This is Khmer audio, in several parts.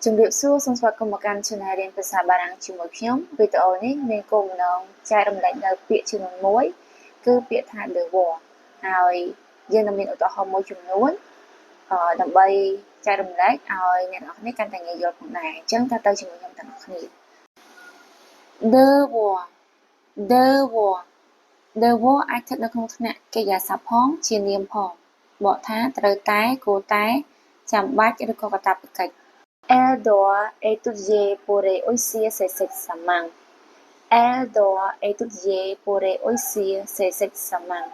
ជំរាបសួរសូមស្វាគមន៍មកកាន់ Channel រៀនភាសាបារាំងជាមួយខ្ញុំវីដេអូនេះមានគោលបំណងចែករំលែកនៅពាក្យចំនួនមួយគឺពាក្យថា devoir ហើយយើងនឹងមានឧទាហរណ៍មួយចំនួនដើម្បីចែករំលែកឲ្យអ្នកទាំងអស់គ្នាកាន់តែងាយយល់ផងដែរអញ្ចឹងតើទៅជាមួយខ្ញុំទាំងអស់គ្នា devoir devoir devoir អាចស្ថិតនៅក្នុងថ្នាក់កិរិយាសព្ទផងជានាមផងបកថាត្រូវតែគួរតែចាំបាច់ឬក៏កាតព្វកិច្ច Elle doit étudier pour réussir ses examens. Elle doit étudier pour réussir ses examens.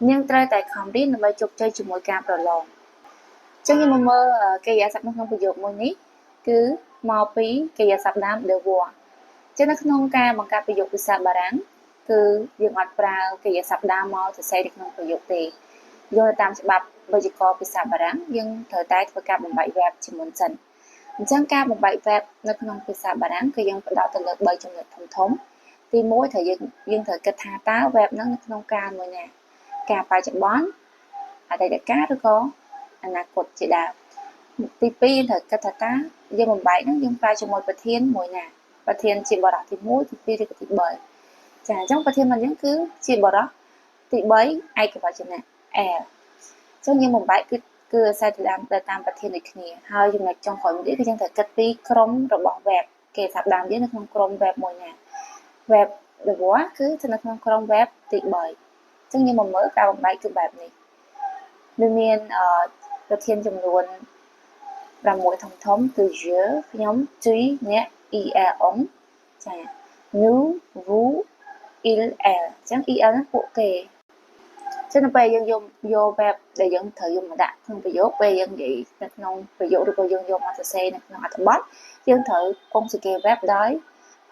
នាងត្រូវតែខំរៀនដើម្បីជោគជ័យជាមួយការប្រឡងអញ្ចឹងយើងមកមើលកិរិយាសព្ទនៅក្នុងប្រយោគមួយនេះគឺមកពីកិរិយាសព្ទដើម devoir អញ្ចឹងនៅក្នុងការបង្កើតប្រយោគភាសាបារាំងគឺយើងអត់ប្រើកិរិយាសព្ទដើមមកសរសេរនៅក្នុងប្រយោគទេយកទៅតាមច្បាប់វេយ្យាករណ៍ភាសាបារាំងយើងត្រូវតែធ្វើការបំបែក verbe ជាមុនសិនអញ្ចឹងការបំបែក verbe នៅក្នុងភាសាបារាំងគឺយើងផ្ដោតទៅលើ3ចំណុចធំធំទី1ត្រូវយើងយើងត្រូវគិតថាតើ verbe ហ្នឹងនៅក្នុងកាលមួយណាការបច្ចុប្បន្នអតីតកាលឬក៏អនាគតជាដើមទី2យើងត្រូវគិតថាតើយើងបំបែកហ្នឹងយើងប្រើជាមួយប្រធានមួយណាប្រធានជាបុរសទី1ទី2ឬក៏ទី3ចាអញ្ចឹងប្រធានរបស់យើងគឺជាបុរសទី3ឯកវចនៈ elle អញ្ចឹងយើងបំបែកគឺគឺអាស្រ័យទៅតាមទៅតាមប្រធានដូចគ្នាហើយចំណុចចុងក្រោយមួយទៀតគឺយើងត្រូវគិតពីក្រុមរបស់ verbe គេថាដើមយើងនៅក្នុងក្រុម verbe មួយណា verbe devoir គឺស្ថិតនៅក្នុងក្រុម verbe ទី3អញ្ចឹងយើងមកមើលការបំបែកគឺបែបនេះវាមានប្រធានចំនួន6ធំធំគឺ je ខ្ញុំ tu អ្នក il on ចា nous vous il elle អញ្ចឹង il ហ្នឹងពួកគេ ចឹងនៅពេលយើងយកយក verbe ដែលយើងត្រូវយកមកដាក់ក្នុងប្រយោគពេលយើងនិយាយនៅក្នុងប្រយោគឬក៏យើងយកមកសរសេរនៅក្នុងអត្ថបទយើងត្រូវ conjuguer verbe ដោយ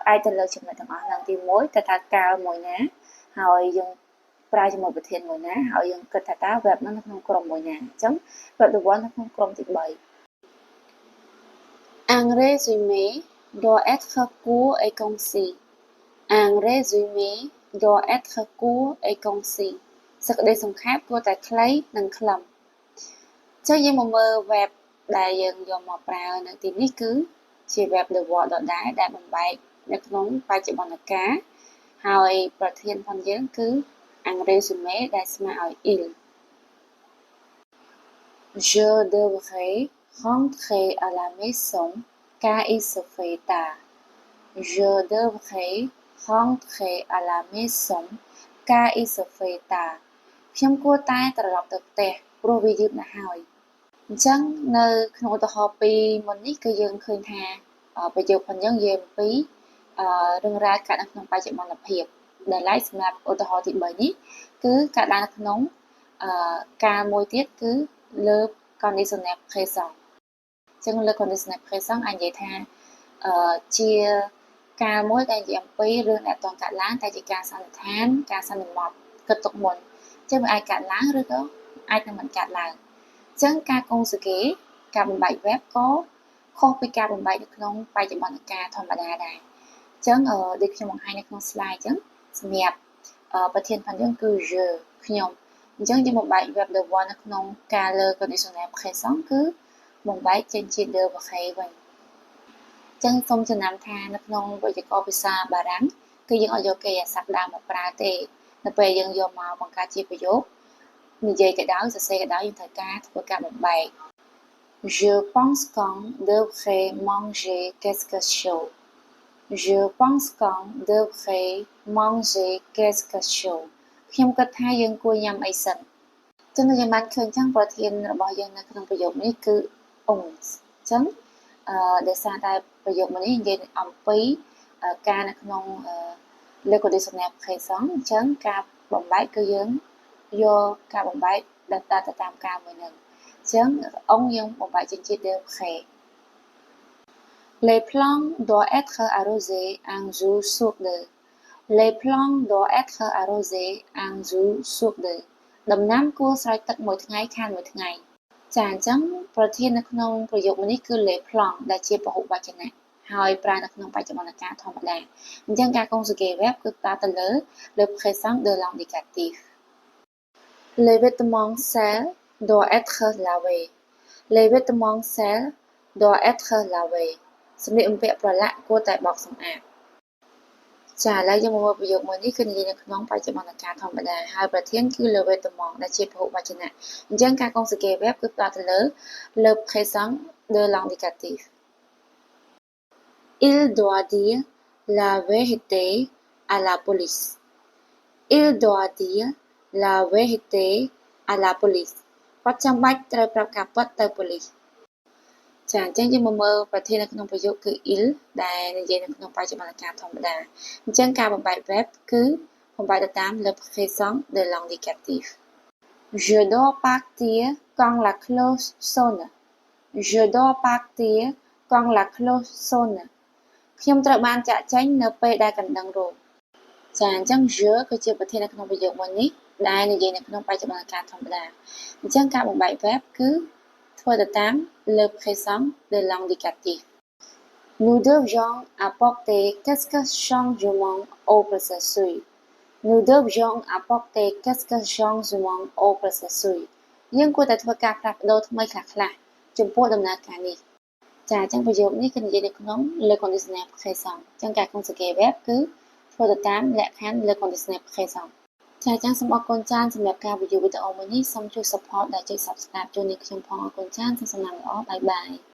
ផ្អែកទៅលើចំណុចទាំងអស់ហ្នឹងទី1តើថាកាលមួយណាហើយយើងប្រើជាមួយប្រធានមួយណាហើយយើងគិតថាតើ verbe ហ្នឹងនៅក្នុងក្រុមមួយណាអញ្ចឹង verbe devoir នៅក្នុងក្រុមទី3 Un résumé doit être court et concis. Un résumé doit être court et concis. សេចក្តីសង្ខេបគួរតែខ្លីនិងខ្លឹមចឹងយើងមកមើល verbe ដែលយើងយកមកប្រើនៅទីនេះគឺជា verbe devoir ដដែលដែលបំបែកនៅក្នុងបច្ចុប្បន្នកាលហើយប្រធានផងយើងគឺ un résumé ដែលស្មើឲ្យ il. Je devrais rentrer à la maison car il se fait tard. Je devrais rentrer à la maison car il se fait tard. ខ្ញុំគួរតែត្រឡប់ទៅផ្ទះព្រោះវាយឺតណាស់ហើយអញ្ចឹងនៅក្នុងឧទាហរណ៍ពីរមុននេះគឺយើងឃើញថាប្រយោគរបស់យើងនិយាយអំពីរឿងរ៉ាវកើតនៅក្នុងបច្ចុប្បន្នភាពដែលឡែកសម្រាប់ឧទាហរណ៍ទី3នេះគឺកើតឡើងនៅក្នុងកាលមួយទៀតគឺលើ conditionnel présent អញ្ចឹងលើ conditionnel présent អាចនិយាយថាជាកាលមួយដែលនិយាយអំពីរឿងដែលអត់ទាន់កើតឡើងតែជាការសន្និដ្ឋានការសន្មតគិតទុកមុនអញ្ចឹងវាអាចកើតឡើងឬក៏អាចនឹងមិនកើតឡើងអញ្ចឹងការ conjuguer ការបំបែក verbe ក៏ខុសពីការបំបែកនៅក្នុងបច្ចុប្បន្នកាលធម្មតាដែរអញ្ចឹងដូចខ្ញុំបង្ហាញនៅក្នុង slide អញ្ចឹងសម្រាប់ប្រធានផងយើងគឺ je ខ្ញុំអញ្ចឹងយើងបំបែក verbe devoir នៅក្នុងការលើ conditionnel présent គឺបំបែកចេញជា devrais វិញអញ្ចឹងសូមចំណាំថានៅក្នុងវេយ្យាករណ៍ភាសាបារាំងគឺយើងអត់យកកិរិយាសព្ទដើមមកប្រើទេនៅពេលយើងយកមកបង្កើតជាប្រយោគ និយាយក៏ដោយសរសេរក៏ដោយយើងត្រូវការធ្វើការបំបែក Je pense qu'on devrait manger quelque chose. Je pense qu'on devrait manger quelque chose. ខ្ញុំគិតថាយើងគួរញ៉ាំអីសិនចឹងយើងបានឃើញចឹងប្រធានរបស់យើងនៅក្នុងប្រយោគនេះគឺ on ចឹងអឺដោយសារតែប្រយោគមួយនេះនិយាយអំពីការនៅក្នុង le conditionnel présent អញ្ចឹងការបំបែកគឺយើងយកការបំបែកដែលទៅតាមការមួយនឹងអញ្ចឹង on យើងបំបែកចេញជា devrait. Les plantes doivent être arrosées un jour sur deux. Les plantes doivent être arrosées un jour sur deux. ដំណាំគួរស្រោចទឹកមួយថ្ងៃខានមួយថ្ងៃចាអញ្ចឹងប្រធាននៅក្នុងប្រយោគមួយនេះគឺ les plantes ដែលជាពហុវចនៈហើយប្រើនៅក្នុងបច្ចុប្បន្នកាលធម្មតាអញ្ចឹងការ conjuguer verbe គឺប្រើទៅលើ le présent de l'indicatif. Les vêtements sales doivent être lavés. Les vêtements sales Doit être lavé. សម្លៀកបំពាក់ប្រឡាក់គួរតែបោកសម្អាតចាឥឡូវយើងមកមើលប្រយោគមួយនេះគឺនិយាយនៅក្នុងបច្ចុប្បន្នកាលធម្មតាហើយប្រធានគឺ les vêtements ដែលជាពហុវចនៈអញ្ចឹងការ conjuguer verbe គឺផ្ដោតទៅលើ le présent de l'indicatif. Il doit dire la vérité à la police. Il doit dire la vérité à la police. គាត់ចាំបាច់ត្រូវប្រាប់ការពិតទៅប៉ូលីសចាអញ្ចឹងយើងមកមើលប្រធាននៅក្នុងប្រយោគគឺ il ដែលនិយាយនៅក្នុងបច្ចុប្បន្នកាលធម្មតាអញ្ចឹងការបំបែក verbe គឺបំបែកទៅតាម le présent de l'indicatif. Je dois partir quand la cloche sonne. Je dois partir quand la cloche sonne. ខ្ញុំត្រូវបានចាកចេញនៅពេលដែលកណ្ដឹងរោទ៍ចាអញ្ចឹង je គឺជាប្រធាននៅក្នុងប្រយោគមួយនេះដែលនិយាយនៅក្នុងបច្ចុប្បន្នកាលធម្មតាអញ្ចឹងការបំបែក verbe គឺធ្វើទៅតាម le présent de l'indicatif. Nous devions apporter quelques changements au processus. Nous devions apporter quelques changements au processus. យើងគួរតែធ្វើការផ្លាស់ប្ដូរថ្មីខ្លះៗចំពោះដំណើរការនេះចាអញ្ចឹងប្រយោគនេះគឺនិយាយនៅក្នុង le conditionnel présent អញ្ចឹងការ conjuguer verbe គឺធ្វើទៅតាមលក្ខខណ្ឌ le conditionnel présent. ចាអញ្ចឹងសូមអរគុណច្រើនសម្រាប់ការ review វីដេអូមួយនេះសូមជួយ support ដែលចុច subscribe ជូននាងខ្ញុំផងអរគុណច្រើនសូមសំណាងល្អ bye bye.